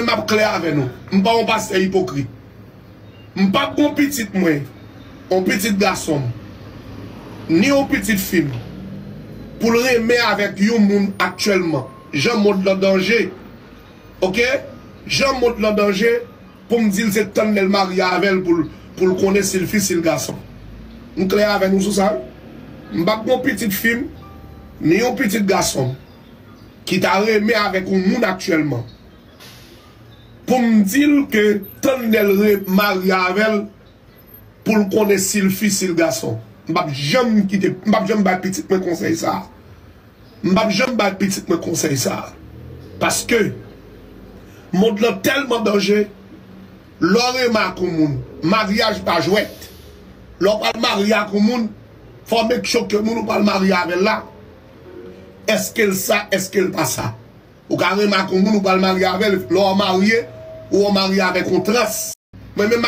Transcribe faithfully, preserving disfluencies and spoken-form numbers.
M ap klè avè nou. M pa yon pastè ipokrit. M p ap gen yon pitit mwen, yon pitit gason m, ni yon pitit fi m, pou l renmen avèk yon moun aktyèlman. Jan mond lan danje. Oke? Jan mond lan danje, pou m di l se tann lè l marye avè l pou l, pou l konnen si l fi, si l gason. M klè avè nou sou sa, wi. M p ap gen yon pitit fi m, ni yon pitit gason m, ki ta renmen avèk yon moun aktyèlman, pou m di l ke tann lè l re-, marye avè l, pou l konnen si l fi, si l gason. M p ap janm kite, m p ap janm bay pitit mwen konsèy sa a. M p ap janm bay pitit mwen konsèy sa a. Paske mond lan tèlman danje, lè w renmen ak yon moun, maryaj pa jwèt. Lè w pral marye ak yon moun, fò w make sure ke moun ou pral marye avè l la, èske l sa, èske l pa sa. Ou ka renmen ak yon moun, ou pral marye avè l, lè w marye, ou w marye avèk yon trans. Mwen menm,